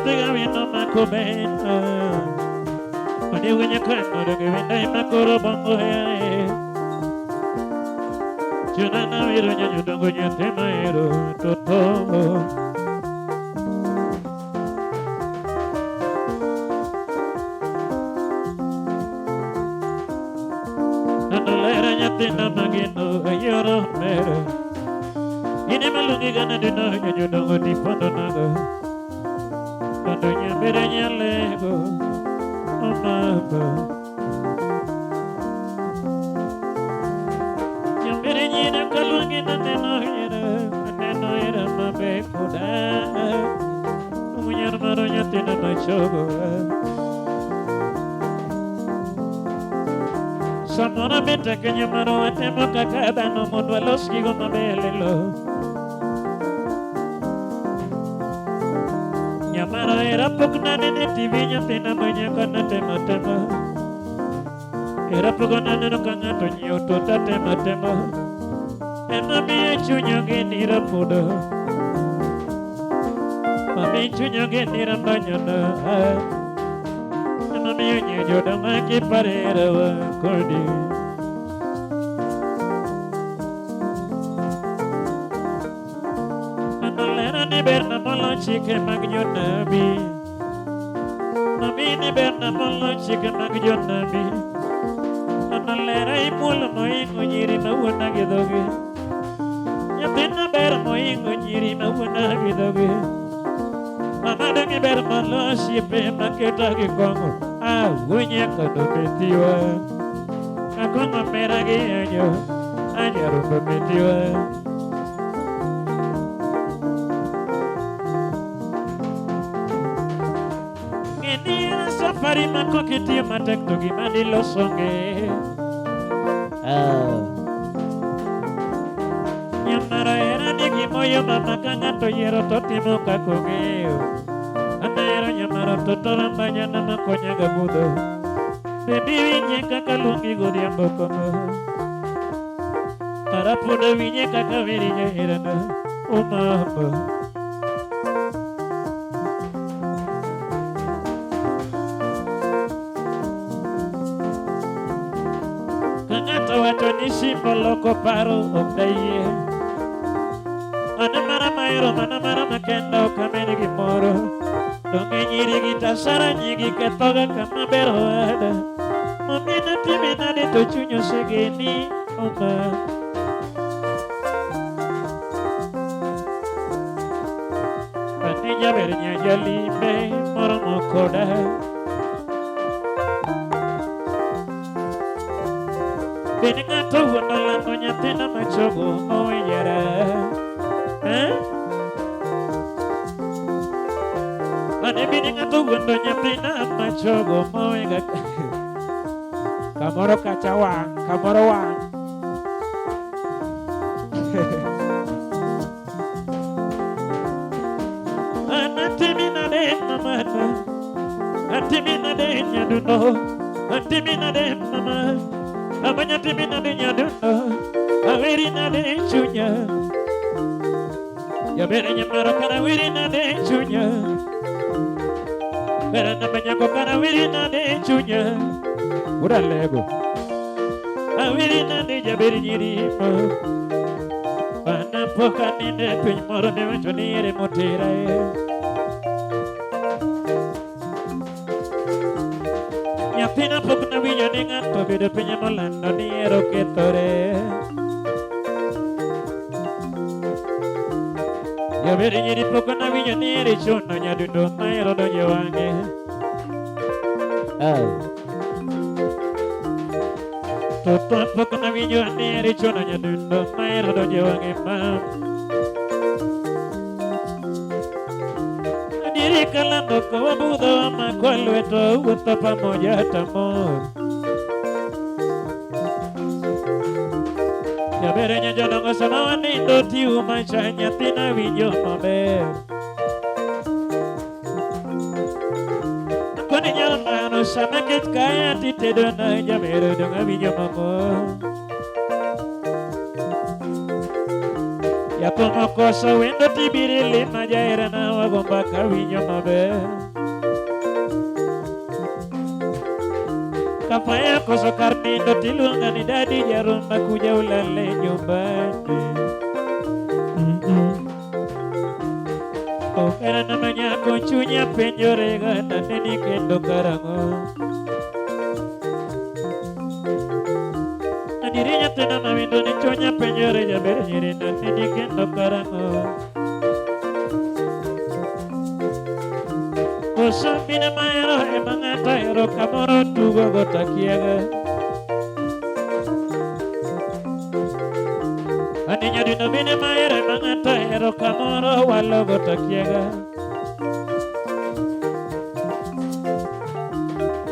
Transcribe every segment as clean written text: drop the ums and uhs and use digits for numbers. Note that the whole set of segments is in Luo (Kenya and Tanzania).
nyathi gawino mako bena. Onego nyakano donge wenda ema koro bongo here. Chuna na wiro nyanyo dongo nyathi mahero toto. Anolera nyathina mageno ayoro mere. In ema luongi gana dino nyanyo dongo tipondo nago. Kando nyambere nyalego. Oh mama. Nyambere nyina kaluongi naneno hera. Aneno hera maber koda. Munyar maro nyathina machogo. Samoro bet akenyo maro watemo kaka dhano mondo walos gigo maber lelo. Nyamaro era pok nanene TV nyathina manyako natemo temo. Era pok naneno ka ng'ato nyiewo to tatemo temo. Ema miyo chuny ogeni rapudo. Mami chuny ogeni rambanyona. Ema miyo nyiewo jodongo kiparera kodi. Anolera ni berna molo chike mag jonabi. Mami ni berna molo chike mag jonabi. Anolera imuolo moingo nyiri mawuona gi dhogi. Nyathina ber moingo nyiri mawuona gi dhogi. Mama donge ber molo osiepe maketa gi kong'o. Awuonye kodo methiwa. Akong'o mera gi yanyo. Anyarombo methiwa. Ng'eni en safari ma kokitiyo matek to gima dilos onge. Nyamara hera ni gimoyo mama ka ng'ato yiero to timo kaka ong'eyo. An ahero nyamara to toramba nyana makonyaga budho. Bende iwinje kaka luongi godhiambo kama. Kara pod awinje kaka weri jaherana. O mama. Ka ng'ato wacho ni simba loko paro ok dayie. An mana mahero mana mana makenda ok amed gimoro. Donge nyiri gi tasara nyigi kethoga kama ber owada. Momina timi nade to chuny osegeni oma. Ani jaber nyajalimbe moromo koda. Bed ng'ato wuon olando nyathina machogo mowinjore. Eh? Ane bed ng'ato wuondo nyathina machogo mowinjore. Kamoro kacha wang', kamoro wang'. Anatimi nade mama, atimi nade nyadundo, atimi nade mama, amanya timi nade nyadundo, aweri nade chunya. Yabere nyamaro kana wiri nade chunya. Bera na banyako kana wiri nade chunya. Ura lego. Awiri nade jaberi nyirimo. Panapo kaninde piny moro ne wacho ni ere motera e. Nyathina pok nawinjo ni ng'ato obedo piny molando ni ero kethore. Jaberi nyiri pok nawinjo ni ere chuno nyadundo mahero donjo wang'e. Toto pok nawinjo ni ere chuno nyadundo mahero donjo wang'e ma. Adieri kalando kawabudho amako lweto wuotho pamoja tamor. Jabere nya jodongo sama wanindo tiuma cha nyathina winjo maber. Koni nyalo mano sama kech kaya titedo na jabere donga winjo mamor. Jathum okoso wendo tibiro ilima jaherana wago mbaka winjo maber. Kafaya koso kar nindo tiluonga ni dadi jarumba kuja ulale nyumbani. Oherana manyako chunya penjorega naneni kendo karang'o. Adieri nyathina mawendo ni chunya penjore jaber nyiri naneni kendo karang'o. Koso mine mahero ema ng'ato ohero kamoro tugo go takiaga. Ani nyadino mine mahero ema ng'ato ohero kamoro walo go takiaga.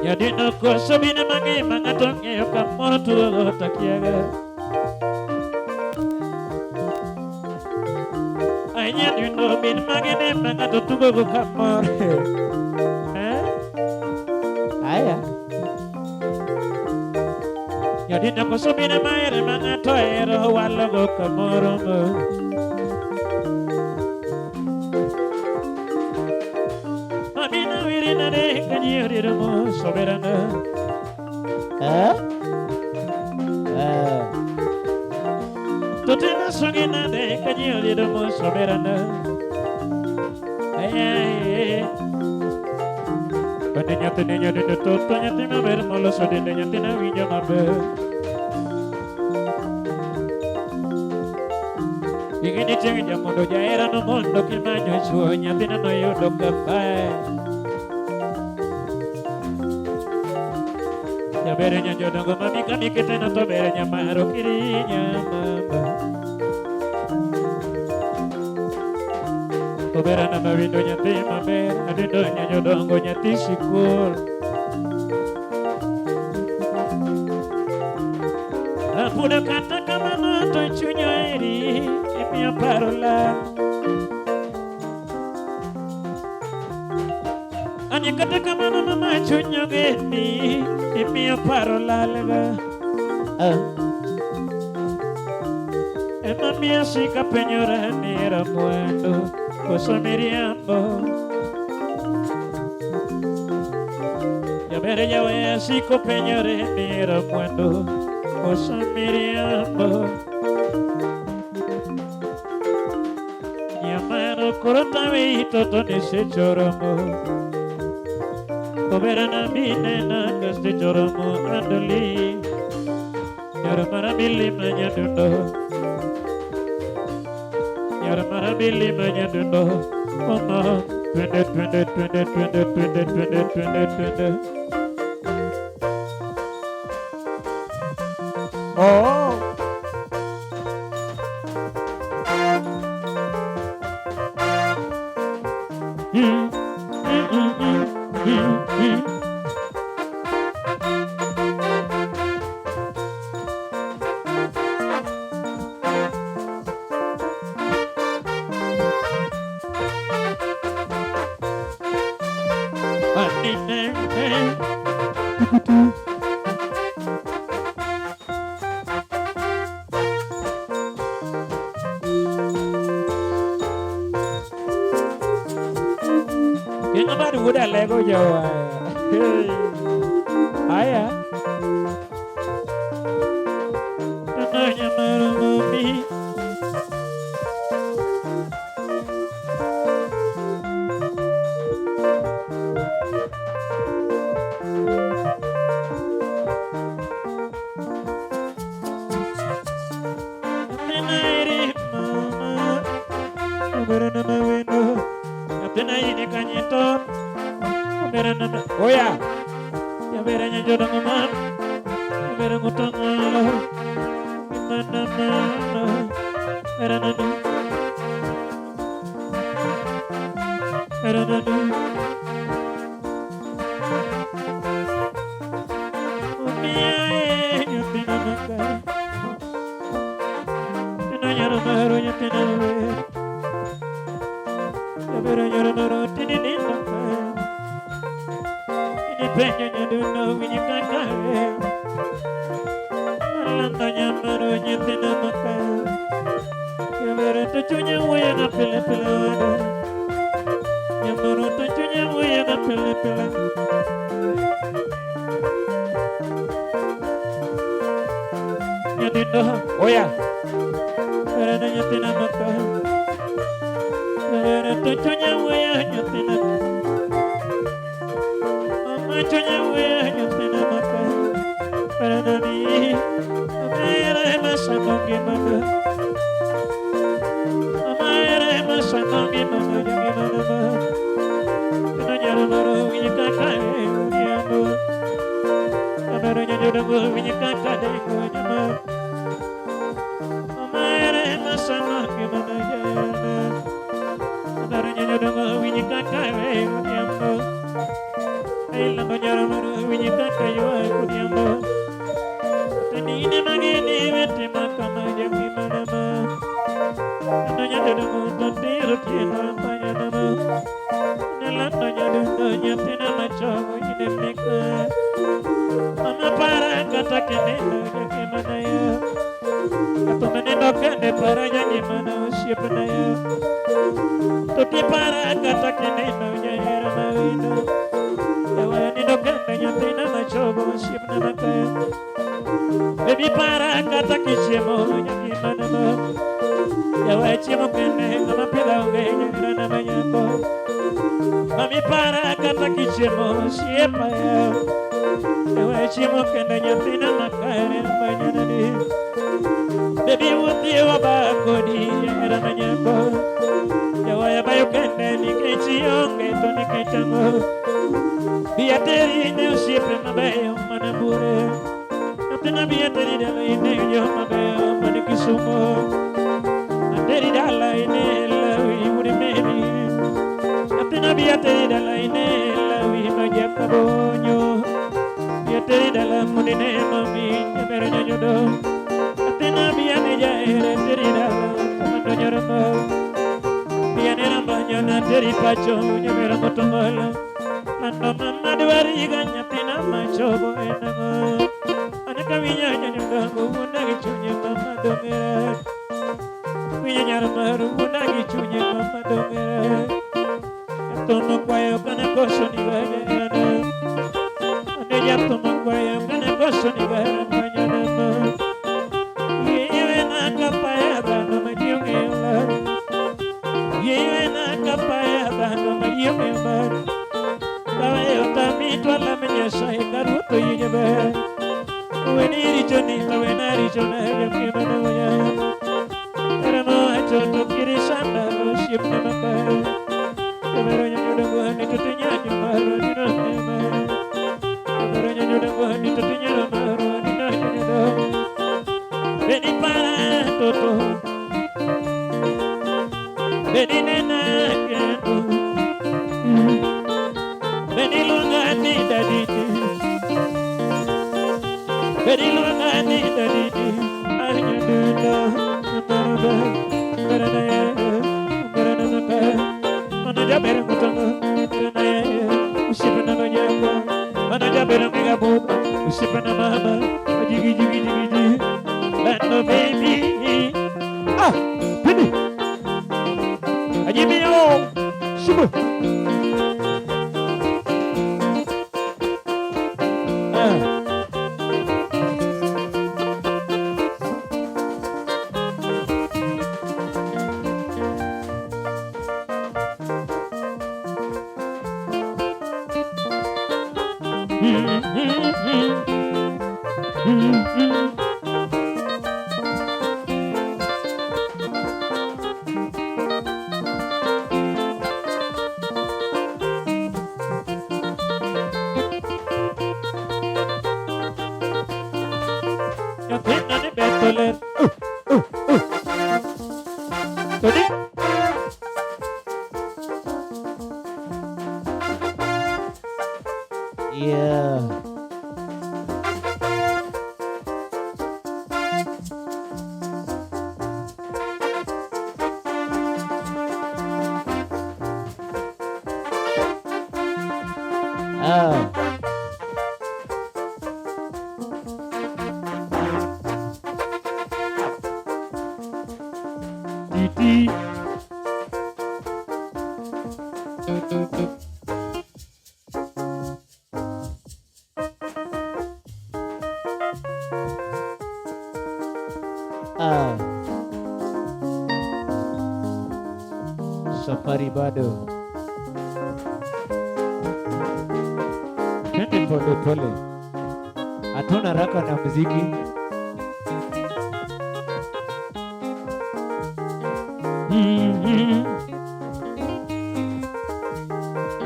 Nyadino koso mine mangima ng'ato ng'eyo kamoro tugo go takiaga. Ai nyadino mine magene ma ng'ato tugo go kamoro. Eh? Aya. Nyadino koso mine mahero ma ng'ato ohero walo go kamoro mo. Amina wirina ne kanyi oriro mo soberana. Eh? Eh. Totena sungina ne kanyi oriro mo soberana. Ay ay. Bende nyathine nyadino toto nyathi maber moloso dende nyathina winjo maber. Igini chieng' jamondo jaherano mondo kimanyo chuo nyathina noyudo kafae. Jaber nyajodongo mami kamiketena to ber nyamaro kirinya mama. Oberana mawindo nyathi maber adindo nyajodongo nyathi sikul. Apudo kata kamano to chuny oheri imiyo paro lal. Ani kata kamano mama chuny ogeni imiyo paro lal ga. Eh. Ema miyo asiko apenjora ni hera mwandu koso miriambo. Jaber jaweya asiko penjore ni hera mwandu koso miriambo. Nyamaro koro tawe toto ni sechoromo. Oberana minena kaste choromo andoli. Nyar marabili manyadundo. Nyar marabili manyadundo. Mama twende twende twende twende twende twende twende twende. Oh. Mm. Kendo bad wuod Alego jowa. Hey. Aya. Ananya marumumi. Nyathina mama. Oberana mawendo. Nyathina ini kanyito. Oberana ma. Oya. Yabera nyanjodo ngoma. Yabera ngutongolo. Mana mana. Erana nu. Erana nu. Umia e nyathina maka. Tina nyaro maro nyathina maber. Yabera nyaro maro tini nindo ka. Ini penjo nyadundo winyi kaka Alando nyamaro nyathina maka. Nyamoro to chunya wuoyo na pile pile wada. Nyamoro to chunya wuoyo na pile pile. Nyadindo Oya. Berana nyathina maka. Berana to chunya wuoyo nyathina. Mama chunya wuoyo nyathina maka. Berana ni. Mama ere masano gimana. Mama ere masano gimana gimana ma. Kena nyara maro winyi kaka e odhiambo. Amero nyanyodango winyi kaka dengo nyama. Mama ere masano gimana jana. Amero nyanyodango winyi kaka e odhiambo. Ailando nyara maro winyi kaka ywak odhiambo. Tanine mageni wete makama jangimana ma. Nando nyanyodango totiro tieno manyana ma. Nalando nyadundo nyathina machogo ine meka. Mama para kata kineno jangimana ya. Kato maneno kende para jangimana osiepna ya. Toti para kata kineno jahera mawino. Yawa nindo kende nyathina machogo osiepna makaya. Baby para kata kichiemo jangimana ma. Yawa chiemo kende ng'ama pidha onge jaherana manyako. Mami para kata kichiemo osiepa ya. Yawa chiemo kende nyathina makare manyanani. Baby wuothie waba kodi jahera manyako. Yawa yabayo kende nikech ionge to nikech ang'o. Bi ateri ne osiepe mabeyo mana bure. Nyathina bi ateri dala ine joma beyo mana Kisumo. Ateri dala ine lawi wuod meri. Nyathina bi ateri dala ine lawi ma jakabonyo. Bi ateri dala mondo ine mami nyamero nyanyodo. Nyathina bi ane jahere teri dala kamando nyoromo. Bi ane ramba nyona teri pacho nyamero motongolo. Lando mama dwariga nyathina machogo en ang'o. An ka winjo nyanyodongo wuonda gi chunye mama dong'era. Winjo nyar maru wuonda gi chunye mama dong'era. Jathono kwayo kana koso ni gaherana. Ane jathono kwayo kana koso ni gahera manyana ma. Yewe na kapaya dhano ma ji ong'eyo lar. Yewe na kapaya dhano ma ji ong'eyo bar. Kaweyo tami twala me Nyasaye ka Ruoth oyie jaber. Weni richoni to wena richona jangimana oya. Ere mowacho to kirisanda osiepna makare. Jabero nyanyodongo ni to tinyanyo maro nino nema. Jabero nyanyodongo ni to tinyalo maro nino nyanyodo. Beni para toto. Beni nena kendo. Beni luonga ni dadidi. Beni luonga ni dadidi. Anyadundo maruba. Berana ya, berana maka. Mana jaber mutongo, berana ya, osiepna manyako. Mana jaber ngiga buba, osiepna mama. Jigi jigi jigi jigi. Lando baby. Ah, Pini. Ajimio. Shibu. Ah. Nyathina ni beto ler. Todi. Yeah. Ah. Omari bado. Twende pole pole, hatuna haraka na muziki.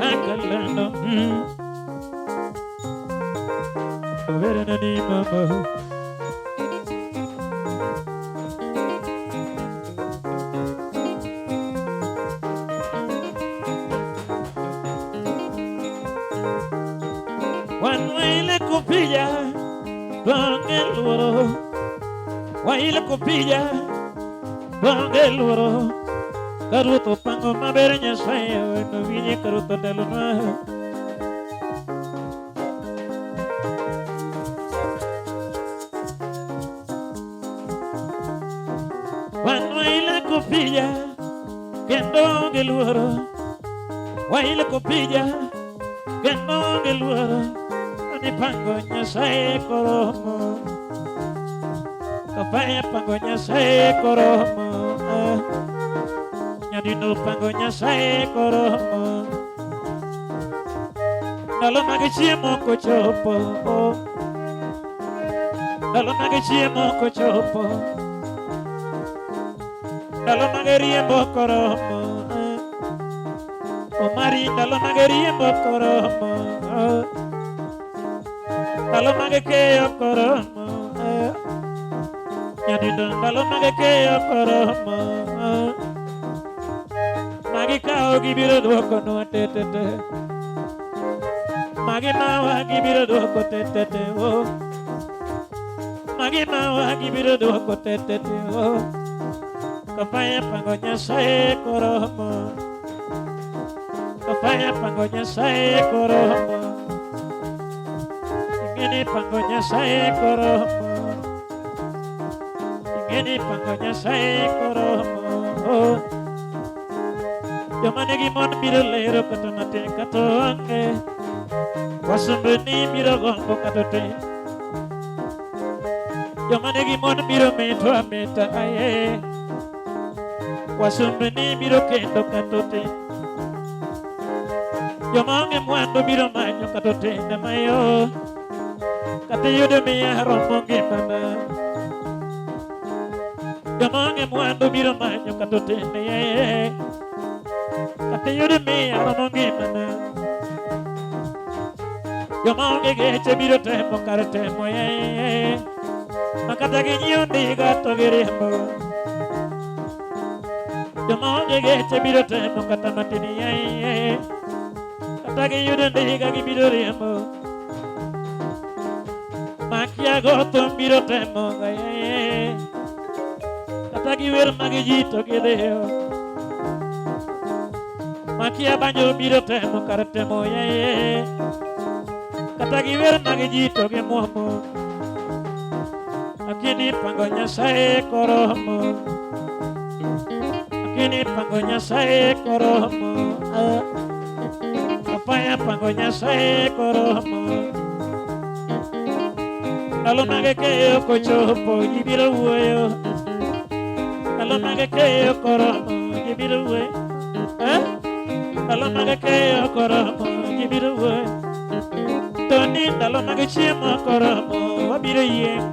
Akalando. Overana ni mama. Wan waile kupija donge luoro. Waile kupija donge luoro. Ka ruoth opango maber Nyasaye nowinje ka ruoth ondalonwa. Wan waile kupija kendo onge luoro. Waile kupija kendo onge luoro. Mipango Nyasaye koromo. Kapaya pango Nyasaye koromo. Nyadino pango Nyasaye koromo. Ndalo mag chiemo kochopo. Ndalo mag chiemo kochopo. Ndalo mag riembo koromo. Omari ndalo mag riembo koromo. Ndalo mag keyo koromo. Nyadindo ndalo mag keyo koromo. Magi kawo gibiro duokonwa te te te. Magi mawa gibiro duoko te te te oh. Magi mawa gibiro duoko te te te oh. Kapaya pango Nyasaye koromo. Kapaya pango Nyasaye koromo. Ingeni pango Nyasaye koromo. Ingeni pango Nyasaye koromo. Oh. Joma nigi mon biro lero kata matin kata onge. Wasumbini biro gombo kata tin. Joma nigi mon biro meto ameta aye. Wasumbini biro kendo kata tin. Joma onge mwandu biro manyo kata otende mayo. Kata yudo miya romo ngimana. Joma onge mwandu biro manyo kata otende ye. Kata yudo miya romo ngimana. Joma onge geche biro temo kar temo ye. Ma kata ginyiewo ndiga to giriembo. Joma onge geche biro temo kata matin ye. Kata giyudo ndiga gibiro riembo. Makia go thum biro temo ga ye. Kata giwer magi ji to gidhiyo. Makia banjo biro temo kar temo ye. Kata giwer magi ji to gimuomo. Lakini pango Nyasaye koromo. Lakini pango Nyasaye koromo. Apaya pango Nyasaye koromo. Ndalo mag keyo kochopo ji biro wuoyo. Ndalo mag keyo koromo ji biro wuoyo. Eh? Ndalo mag keyo koromo ji biro wuoyo. To ni ndalo mag chiemo koromo wabiro yieng'.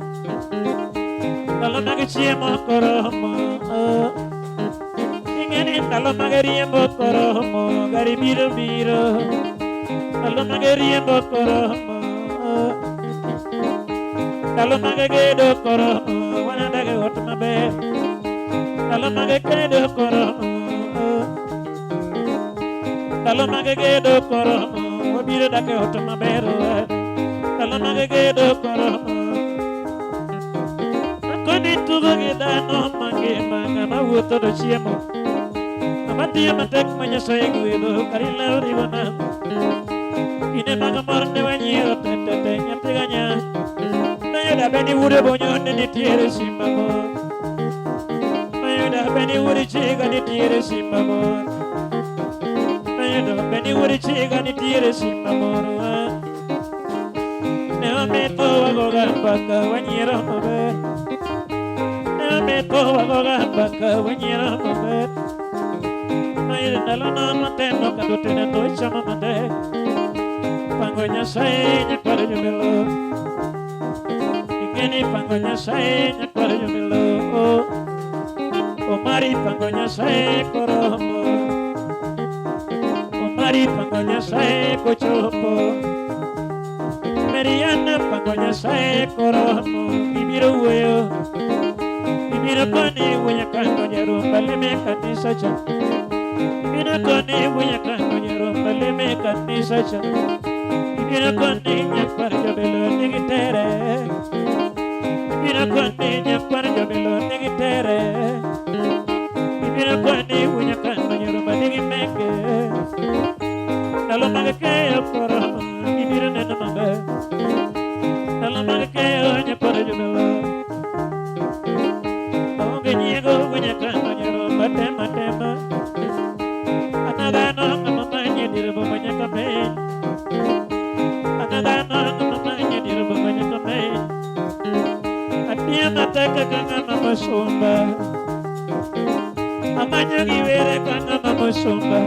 Ndalo mag chiemo koromo. Oh. Ing'eni ndalo mag riembo koromo gari biro biro. Ndalo mag riembo koromo. Oh. Ndalo mag gedo koromo wanadag e ot maber. Ndalo mag kedo koromo. Oh. Ndalo mag gedo koromo wabiro dak e ot maber. Ndalo mag gedo koromo. Akoni tugo gi dhano mangima ng'ama wuotho to chiemo. Ng'ama tiyo matek ma Nyasaye gwedho kar ilaw riwo nang'o. Kinde mag mor ne wanyiero te te te nyathi ga nya. Noyudo be ni wuod bonyo ne nitiere simba moro. Noyudo be ni wuod chiga nitiere simba moro. Noyudo be ni wuod chiga nitiere simba moro. Ne wametho wagoga mbaka wanyiero maber. Ne wametho wagoga mbaka wanyiero maber. Ing'eni ndalono matemo kendo tene to ichamo matek. Pango Nyasaye nyakwar jobilo. Ing'eni pango Nyasaye nyakwar jobilo. Omari pango Nyasaye koromo. Omari pango Nyasaye kochopo. Mariana pango Nyasaye koromo. Ibiro wuoyo. Ibiro koni wuoyo kando nyarumba leme kanisa cha. Ibiro koni wuoyo kando nyarumba leme kanisa cha. Ibiro koni nyakwar jobilo nigi tere. Ibiro koni nyakwar jobilo nigi tere. Ibiro koni wuoyo kando nyarumba nigi meke. Ndalo mag keyo koromo ibiro neno maber. Ndalo mag keyo nyakwar jobilo. Onge nyiego wuoyo kando nyarumba tema tema. Anadhano ng'ama manye dier boma nyaka piny. Anadhano ng'ama manye dier boma nyaka piny. Atiyo matek ka ng'ama musumba. Amanyo gi were ka ng'ama musumba.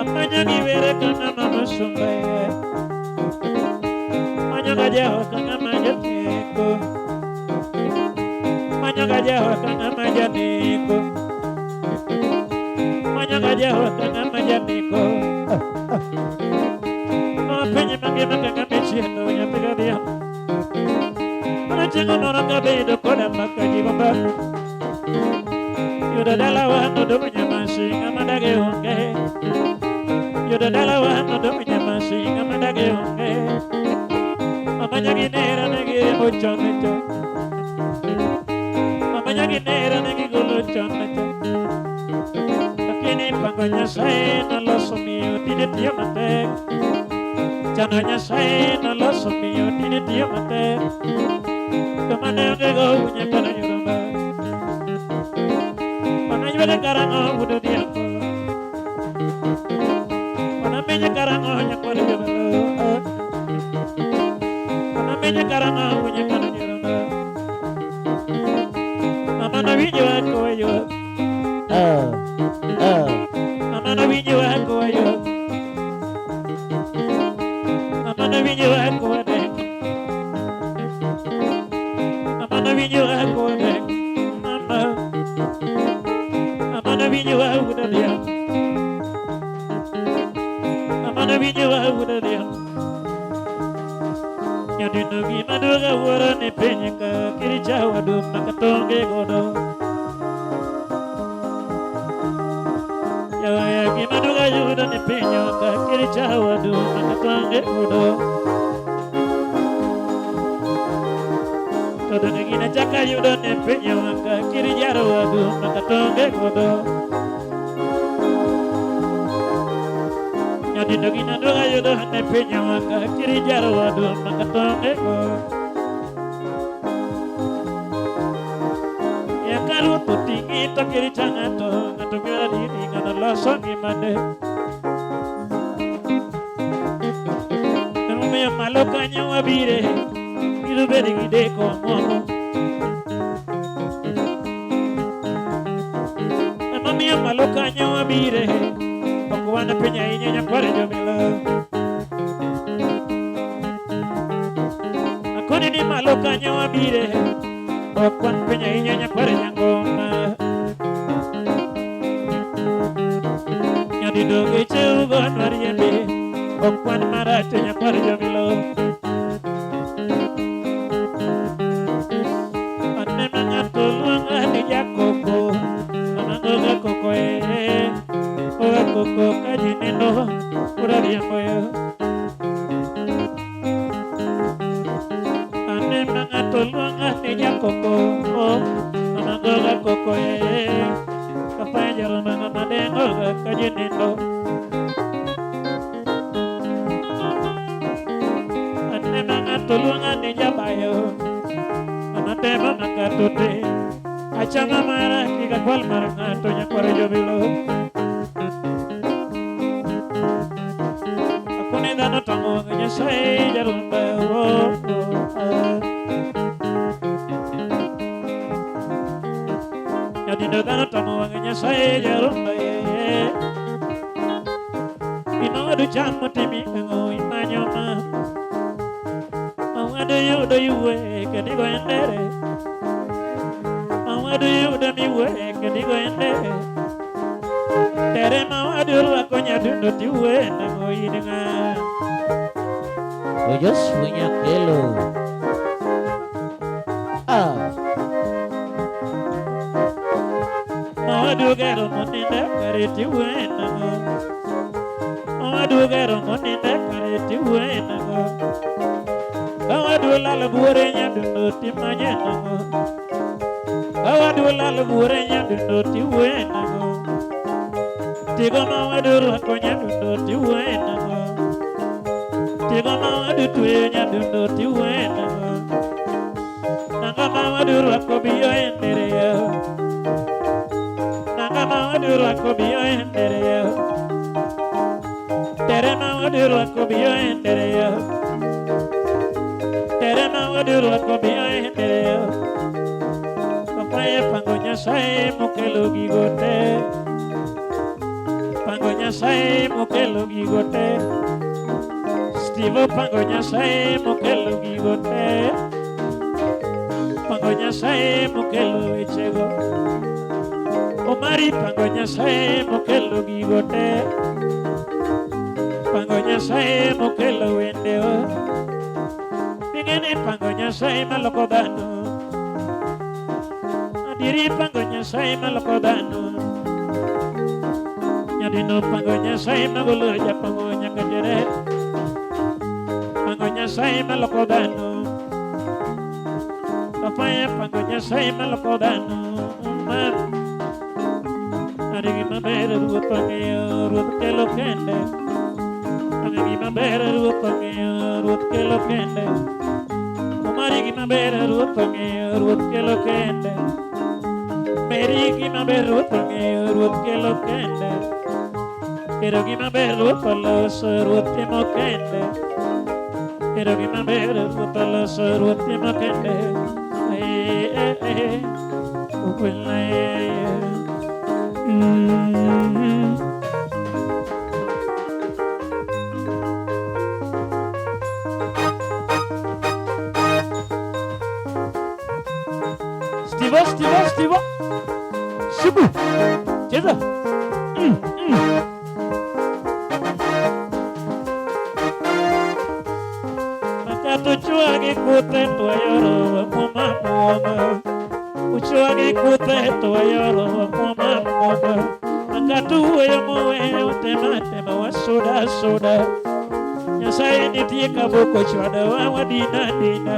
Amanyo gi were ka ng'ama musumba. Manyo ga jawa ka ng'ama jatieko. Manyo ga jawa ka ng'ama janeko. Manyo ga jawa ka ng'ama janeko. Mama piny mangima ka ng'ama ichieno nyathi gadhiambo. Mana chieng' moro kabedo koda mbaka ji go mbaka. Yudo dalawa nodong' nyamasi ng'ama dage onge. Yudo dalawa nodong' nyamasi ng'ama dage onge. Mama nyagi nera ne giriembo chon chon. Mama nyagi nera ne gigolo chon chon. Lakini pango Nyasaye noloso miyo tinde tiyo matek. Chano Nyasaye noloso miyo tinde tiyo matek. Joma ne onge go nyaka noyudo Ona ywak karang'o wuod odhiambo. Ona menye karang'o nyakwar jobelo. Ona menye karang'o nyakwar jobelo. Mama nawinjo wach kowaywak. Mama nawinjo wach kowaywak. Mama nawinjo wach kowadek. Mama nawinjo wach kowadek. Mama. Mama nawinjo wach wuod odhiambo. Mama nawinjo wach wuod odhiambo. Nyadino gima duoga wuoro ni piny ka kiricha wadu makatonge godo. Yawaya gima duoga yudo ni piny ka kiricha wadu makatonge godo. To donge gina chaka yudo ni piny ka kirijaro wadu makatonge godo. Nyadino gina duoga yudo ni piny ka kirijaro wadu makatonge godo. Yakaruoth oting'i to kirita ng'ato, ng'ato ng'eyo adieri ng'ano loso ngimane. Emomiyo malo kanyo wabire, biro bedo gi deko moro. Emomiyo malo kanyo wabire, ok wan piny ahinya nyakwar jobilo. Akoni ni malo kanyo wabire, ok wan piny ahinya nyakwar nyangoma. Nyadido geche ugonwa riembe, ok wan marach nyakwar jobilo. Aneno ng'ato luonga ni jakoko, ng'ama goga koko goga koko ka ji nindo, ura riembo yo. Aneno ng'ato luonga ni jakoko, ng'ama goga koko kafwenyo ng'ama dengo ka ji nindo. Aneno ng'ato luonga ni jabayo, ng'ama temo makato te. Achama mara kik akwal mar ng'ato nyakwar jobilo. Akoni dhano tong'o wang' Nyasaye jarumba oh, oh, ah. Wendo dhano tamo wang' Nyasaye jarumba ye. Gima wadu chamo timi ang'o imanyo ma. Ma wadu yudo yue kendo igoyo ndere. Ma wadu yudo miwuoye kendo igoyo ndere. Tere ma wadu rwako nyadundo tiwuoye nang'o in ng'a. Ojos Nyakelo. Ah, Mawadu gero moninde kare tiwuoye nang'o. Mawadu gero moninde kare tiwuoye nang'o. Kawadu lal buore nyadundo timanye nang'o. Kawadu lal buore nyadundo tiwuoye nang'o. Tigo mawadu rwako nyadundo tiwuoye nang'o. Tigo mawadu tweyo nyadundo tiwuoye nang'o. Nanga mawadu rwako biyo e ndere yo. Nanga mawadu rwako biyo e ndere yo. Tere mawadu rwako biyo e ndere yo. Tere mawadu rwako biyo e ndere yo. Papaye pango Nyasaye mokelo gigo te. Pango Nyasaye mokelo gigo te. Steve pango Nyasaye mokelo gigo te. Pango Nyasaye mokelo wechego. Omari pango Nyasaye mokelo gigo te. Pango Nyasaye mokelo wendewa. Mingene pango Nyasaye maloko dhano. Adieri pango Nyasaye maloko dhano. Nyadino pango Nyasaye magolo japango nyaka jere. Pango Nyasaye maloko dhano. Papaye pango Nyasaye maloko dhano. Ma Adi gima ber ruoth ong'eyo ruoth kelo kende. Adi gima ber ruoth ong'eyo ruoth kelo kende. Omari gima ber ruoth ong'eyo ruoth kelo kende. Meri gima ber ruoth ong'eyo ruoth kelo kende. Ero gima ber ruoth oloso ruoth timo kende. Ero gima ber ruoth oloso ruoth timo kende. Eh eh eh. Okwelna eh. Mm. Steve, Steve, Steve. Shubu. Cheza. Makato chwagi kuthe twayoro muoma muoma. Uchwagi kuthe twayoro muoma muoma. Makato wuoyo moweyo tema tema wasuda suda. Nyasaye nitie kaboko chwado wadina dina.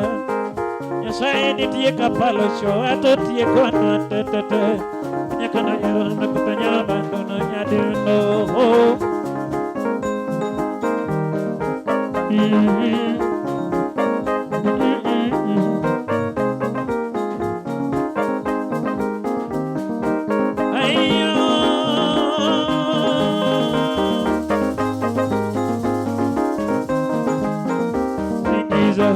Nyasaye nitie kapalo chwa to tieko na te te te. Nyakano yero nakutanya bandono nyadundo. Mm-hmm. Mm-mm-mm. Ayo. Ingiza.